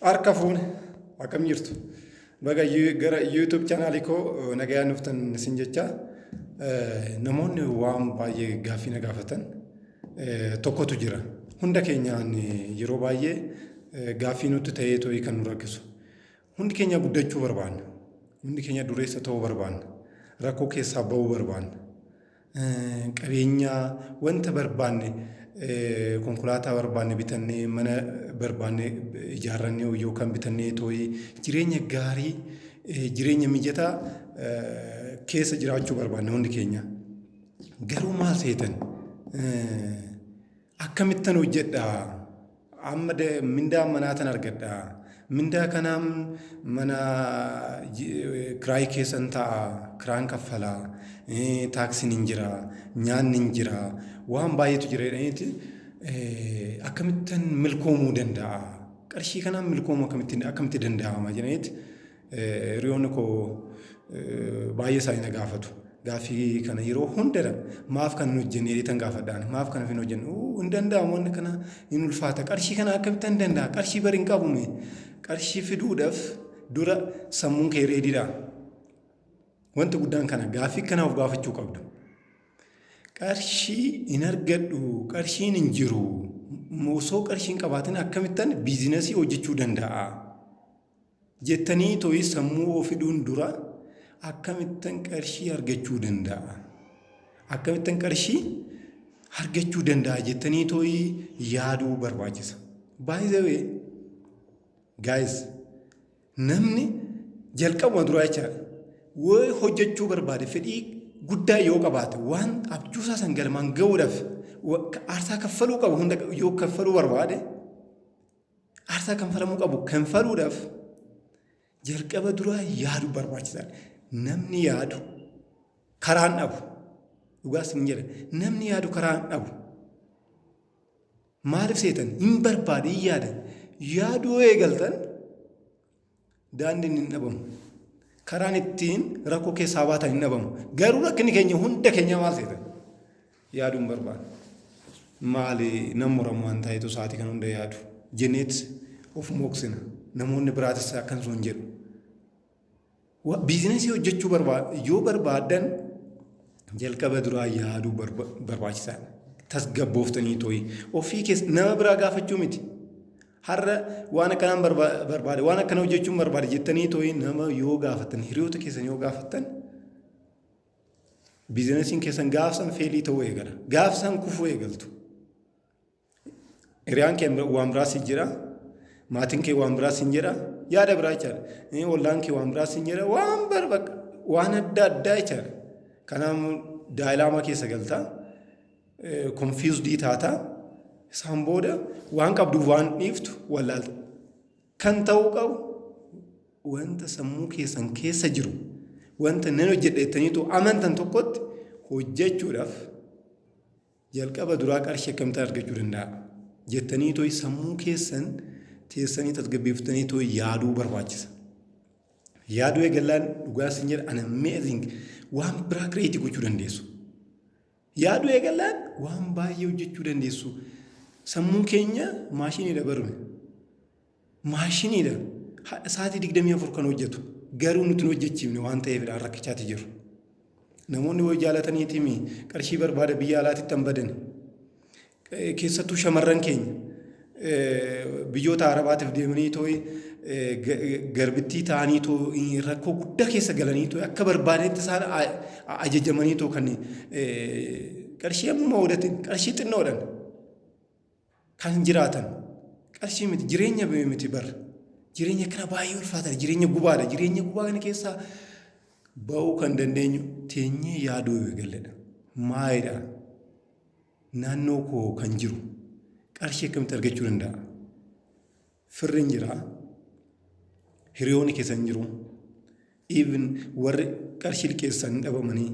Harka fuune, akkam jirtu? Baga gara YouTube chaanaalii koo nagayaan dhuftan isin jecha. Namoonni waan baay'ee gaaffii na gaafatan tokkotu jira. Hunda keenyaan yeroo baay'ee gaaffii nutti ta'ee to'ii kan nu rakkisu. Hundi keenya guddachuu barbaanna. Hundi keenya dureessa ta'uu barbaanna. Rakkoo keessaa ba'uu barbaanna. Qabeenya wanta barbaanne, konkolaataa barbaanne bitannee, mana barbaanne ijaarrannee yookaan bitannee too'ii jireenya gaarii, jireenya mijataa keessa jiraachuu barbaanna hundi keenya. Garuu maal seetan? Akkamittan hojjedha? Amma mindaa manaa tan argadha. Mindaa kanaan mana kiraayii keessan ta'a, kiraan kaffalaa, taaksiin hin jira, nyaanni hin jira, waan baay'eetu jira jedhaniiti akkamittan milkoomuu danda'a? Qarshii kanaan milkoomuu akkamitti danda'ama jedhaniiti hiriyoonni koo baay'ee isaanii na gaafatu. Gaaffii kana yeroo hundadha. Maaf kan hin hojjenne jedheetan gaafadhaan. Maaf kana hin hojjenne? Hin danda'amu, wanni kana hin ulfaata. Qarshii kana akkamittan hin danda'a? Qarshii bari hin qabume. Qarshii fiduudhaaf dura sammuun kee ready dha. Wanti guddaan kana gaaffii kana of gaafachuu qabdu. Qarshii hin argadhu, qarshiin hin jiru. Osoo qarshii hin qabaatin akkamittan business hojjechuu danda'a? Jettanii to'ii sammuu of hidhuun dura akkamittan qarshii argachuu danda'a? Akkamittan qarshii argachuu danda'a jettanii to'ii yaaduu barbaachisa. By the way, guys, namni jalqabuma duraa jechaadha. Yoo hojjechuu barbaade, fedhii guddaa yoo qabaate, waan abjuusaa san galmaan ga'uudhaaf aarsaa kaffaluu qabu hunda yoo kaffaluu barbaade, aarsaa kanfalamuu qabu kanfaluudhaaf jalqaba duraa yaaduu barbaachisaadha. Namni yaadu karaan dhabu. Dhugaas hin jedha. Namni yaadu karaan dhabu. Maaliif seetan? Hin barbaade, hin yaada. Yaaduu eegaltan daandiin hin dhabamu. Karaan ittiin rakkoo keessaa baatan hin dhabamu. Garuu rakkinni keenya hunda keenya maal seetan? Yaaduu hin barbaadu. Maali nam muramu waan ta'etu sa'aatii kan hunda yaadu jenneet of mooksina. Namoonni biraatis akkan sun jedhu. Business hojjechuu yoo barbaaddan jalqaba duraa yaaduu barbaachisaadha. Tasgabbooftanii tooyi. Ofii keessa nama biraa gaafachuu miti. Har'a waan akkanaan barbaade, waan akkana hojjechuun barbaade jettanii tooyi nama yoo gaafattan, hiriyoota keessan yoo gaafattan, businessiin keessan gaafsan fail ta'uu eegala. Gaafsan kufuu eegaltu. Hiriyaan kee waan biraa si jira. Maatiin kee waan biraa sin jedha. Yaada biraa jechaadha. Ollaan kee waan biraa sin jedha. Waan bakka waan adda addaa jechaadha. Kanaaf dilemma keessa galtaa. Confused taata. Isaan booda waan qabduuf waan dhiiftu wallaalta. Kan ta'uu qabu, wanta sammuu keessan keessa jiru, wanta nan hojjedha jettaniitu amantan tokkotti hojjechuudhaaf jalqaba duraa qarshii akkamitti argachuu danda'a jettanii tooyi sammuu keessan teessanii tasgabbeeffatanii tooyi yaaduu barbaachisa. Yaaduu eegallaan, dhugaa sin jedha, an amazing waan biraa create gochuu dandeessu. Yaaduu eegallaan waan baay'ee hojjechuu dandeessu. Sammuun keenya maashiniidha barume. Maashiniidha. Sa'aatii 24 kan hojjetu. Garuu nuti hin hojjechiifne waan ta'eefidha rakkichaati jiru. Namoonni wayii jaalataniitiimi qarshii barbaada biyya alaatitti han badan. Keessattuu shamarran keenya biyyoota Arabaatiif deemanii tooyi garbittii ta'anii too rakkoo guddaa keessa galanii too akka barbaadanitti isaan ajajamanii too kan qarshii ammuma odatin, qarshii xinnoodhaan kan jiraatan. Qarshii miti, jireenya miti bar. Jireenya kana baay'ee ulfaataadha, jireenya gubaadha. Jireenya gubaa kana keessaa ba'uu kan dandeenyu teenyee yaaduu eegalledha. Maalidha naannoo koo kan jiru? Qarshii akkamitti argachuu danda'a? Firri hin jira, hiriyoonni keessan hin jiru, even warri qarshii liqeessan hin dhabamanii,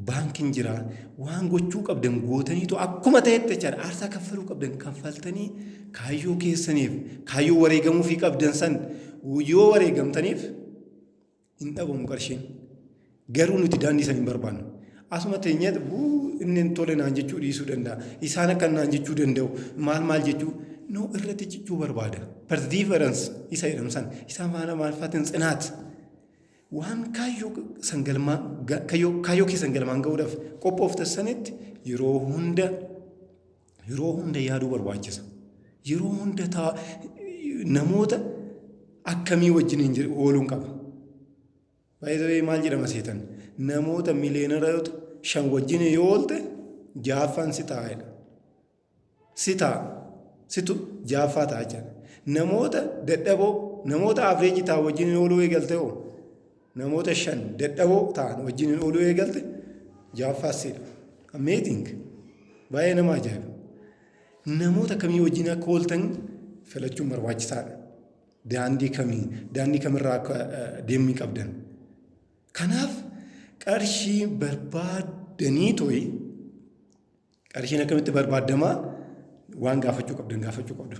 baankiin jira. Waan gochuu qabdan gootaniitu akkuma ta'etti jechaadha, aarsaa kaffaluu qabdan kaffaltanii, kaayyoo keessaniif kaayyoo wareegamuufii qabdan san yoo wareegamtaniif hin dhabamu qarshiin. Garuu nuti daandii san hin barbaannu. Asuma teenyee, "Buu, inni hin tole naan jechuu dhiisuu danda'a. Isaan akka naan jechuu danda'u." Maal maal jechuu No, irratti cichuu barbaada. Perseverance isa jedhamu san isaan faana maal faatiin tsinaat. Waan kaayyoo san galmaa, kaayyoo keessan galmaan ga'uudhaaf qophooftan sanitti yeroo hunda yaaduu barbaachisa. Yeroo hunda namoota akkamii wajjiniin ooluun qaba. Baay'ee maal jedhama seetan? Namoota millionaire oota shan wajjin yoo oolte, jaaffaan si taa'edha. Si ta'a. Situ jaaffaa ta'a jechuudha. Namoota dadhaboo, namoota average ta'an wajjin ooluu eegalte hoo, namoota shan dadhaboo ta'an wajjin ooluu eegalte, jaaffaa siidha. Amazing. Baay'ee nama ajaa'iba. Namoota akkamii wajjin akka ooltan filachuun barbaachisaadha. Daandii kamii, daandii kamirraa akka deemuu qabdan. Kanaaf qarshii barbaaddanii to'i, qarshiin akkamitti barbaadamaa, waan gaafachuu qabdan gaafachuu qabdu.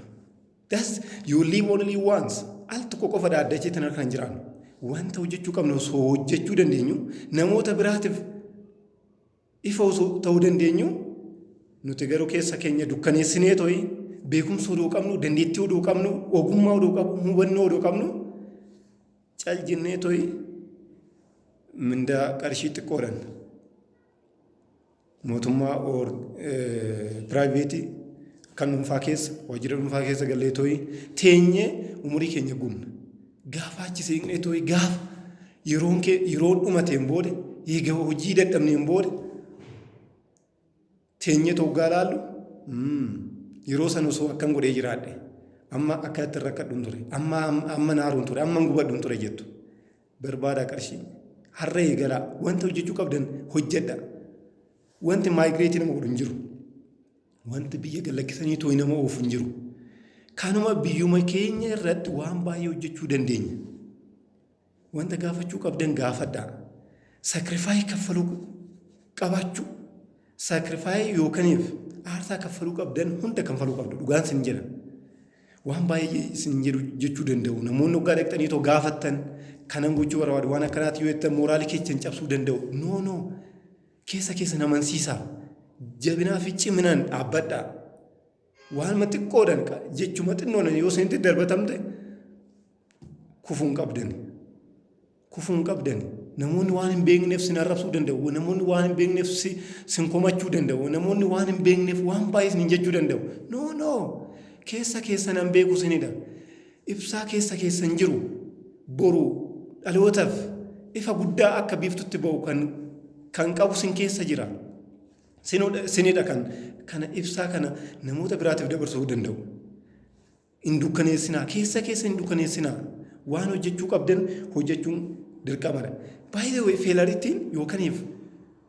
That's you live only once. Al tokko qofa dhaaddachee tan kan jiraannu. Wanta hojjechuu qabnu osoo hojjechuu dandeenyu, namoota biraatiif ifa osoo ta'uu dandeenyu, nuti garuu keessa keenya dukkaneessinee to'i, beekumsa odoo qabnu, dandeettii odoo qabnu, ogummaa odoo qabnu, hubannoo odoo qabnu, cal jennee to'i mindaa qarshii xiqqoodhaan mootummaa or private kan dhuunfaa keessa, waajjira dhuunfaa keessa gallee to'i teenyee umurii keenya gubna. Gaafa achi seeqnee to'i, gaafa yeroon kee yeroon dhumateen booda, eega hojii dadhabneen booda, teenyee toggaa laallu, yeroo sana osoo akkan godhee jiraadhe, amma akkanatti rakkadhuun ture, amma naaruun ture, amma gubadhuun ture jettu. Barbaadaa qarshii. Har'a eegalaa, wanta hojjechuu qabdan hojjedha. Wanti migrate nama godhu hin jiru. Wanti biyya gad lakkisanii too'i nama oofu hin jiru. Kanuma biyyuma keenya irratti waan baay'ee hojjechuu dandeenya. Wanta gaafachuu qabdan gaafadhaa. Sacrifice kaffaluu qabaachuu. Sacrifice yookaaniif aarsaa kaffaluu qabdan hunda kaffaluu qabdu, dhugaan sin jedha. Waan baay'ee isin jedhu jechuu danda'u. Namoonni waggaa dhaqxanii too gaafattan, kanan gochuu barbaadu, waan akkanaati yoo jettan, morale keessan cabsuu danda'u. No, no. Keessa keessan amansiisaa. Jabinaa fi ciminaan dhaabbadhaa. Waanuma xiqqoodhaan, jechuma xinnoodhaan yoo isinitti darbatamte, kufuu hin qabdan. Kufuu hin qabdan. Namoonni waan hin beekneef sin arrabsuu danda'u. Namoonni waan hin beekneef sin komachuu danda'u. Namoonni waan hin beekneef waan baay'ee sin jechuu danda'u. No, no. Keessa keessan han beeku sinidha. Ibsaa keessa keessan jiru boru dhalootaaf ifa guddaa akka biiftutti ba'u kan qabu sin keessa jira. Sinidha kan kana ibsaa kana namoota biraatiif dabarsuu danda'u. Hin dukkaneessinaa. Keessa keessa hin dukkaneessinaa. Waan hojjechuu qabdan hojjechuun dirqamadha. Baay'ee failure ittiin yookaaniif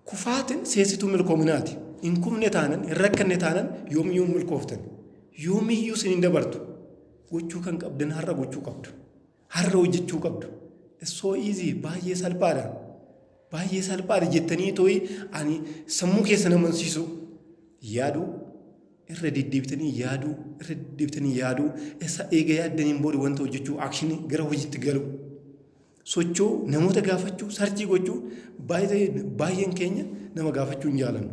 kufaatiin seesituu milkoominaati. Hin kufne taanan, hin rakkanne taanan, yoomiyyuu hin milkooftan. Yoomiyyuu isin hin dabartu. Gochuu kan qabdan har'a gochuu qabdu. Har'a hojjechuu qabdu. It's so easy, baay'ee salphaadha. Baay'ee salphaadha jettanii too'i ani sammuu keessan amansiisu, yaaduu, irra deddeebitanii yaaduu, irra deddeebitanii yaaduu, isa eega yaaddaniin booda wanta hojjechuu, action gara hojiitti galu. Socho'uu, namoota gaafachuu, search gochuu. Baay'een keenya nama gaafachuu hin jaalannu.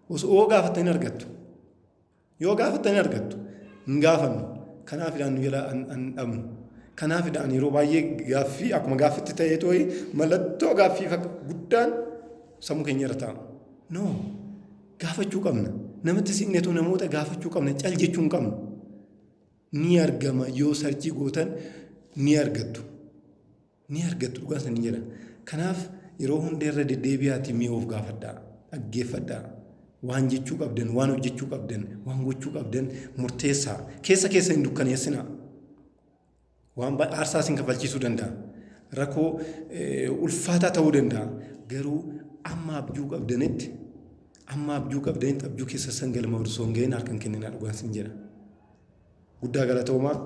Osoo gaafattanii argattu. Yoo gaafattanii argattu, hin gaafannu. Kanaafidhaan nu jala hin dhabnu. Kanaafidhaan yeroo baay'ee gaaffii akkuma gaaffitti ta'ee too'i mallattoo gaaffii guddaan sammuu keenya irra taa'u. No, gaafachuu qabna. Namatti siqneetu namoota gaafachuu qabna. Cal jechuu hin qabnu. Ni argama, yoo search gootan ni argattu. Ni argattu, dhugaan sanii jedha. Kanaaf yeroo hunda irra deddeebi'aatii mi'a of gaafadhaa. Dhaggeeffadhaa. Waan jechuu qabdan, waan hojjechuu qabdan, waan gochuu qabdan murteessaa. Keessa keessa hin dukkaneessinaa. Waan aarsaa isin kaffalchiisuu danda'a. Rakkoo ulfaataa ta'uu danda'a. Garuu amma abjuu qabdanitti, abjuu keessa san galma osoo hin gahin harka hin kenninaa, dhugaan sin jedha. Guddaa galatoomaa.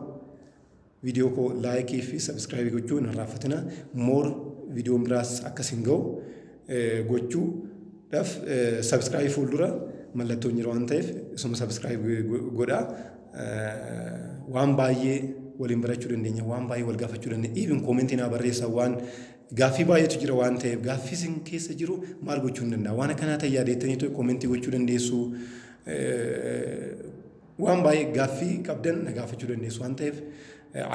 Viidiyoo koo like fi subscribe gochuu hin irraanfatinaa. More viidiyoon biraas akka isin ga'u gochuudhaaf subscribe fuuldura mallattoon jira waan ta'eef, isuma subscribe godhaa. Waan baay'ee waliin barachuu dandeenya, waan baay'ee wal gaafachuu dandeenya. Even comment naa barreessaa, waan gaaffii baay'eetu jira waan ta'eef, gaaffii isin keessa jiru, maal gochuu hin danda'a. Waan akkanaa ta'e yaadettanii comment gochuu dandeessu. Waan baay'ee gaaffii qabdan na gaafachuu dandeessu waan ta'eef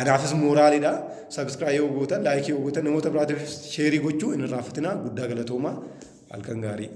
anaafis mooraaliidha. Subscribe yoo gootan, like yoo gootan, namoota biraatiif share gochuu hin irraanfatinaa. Guddaa galatoomaa. Halkan gaarii.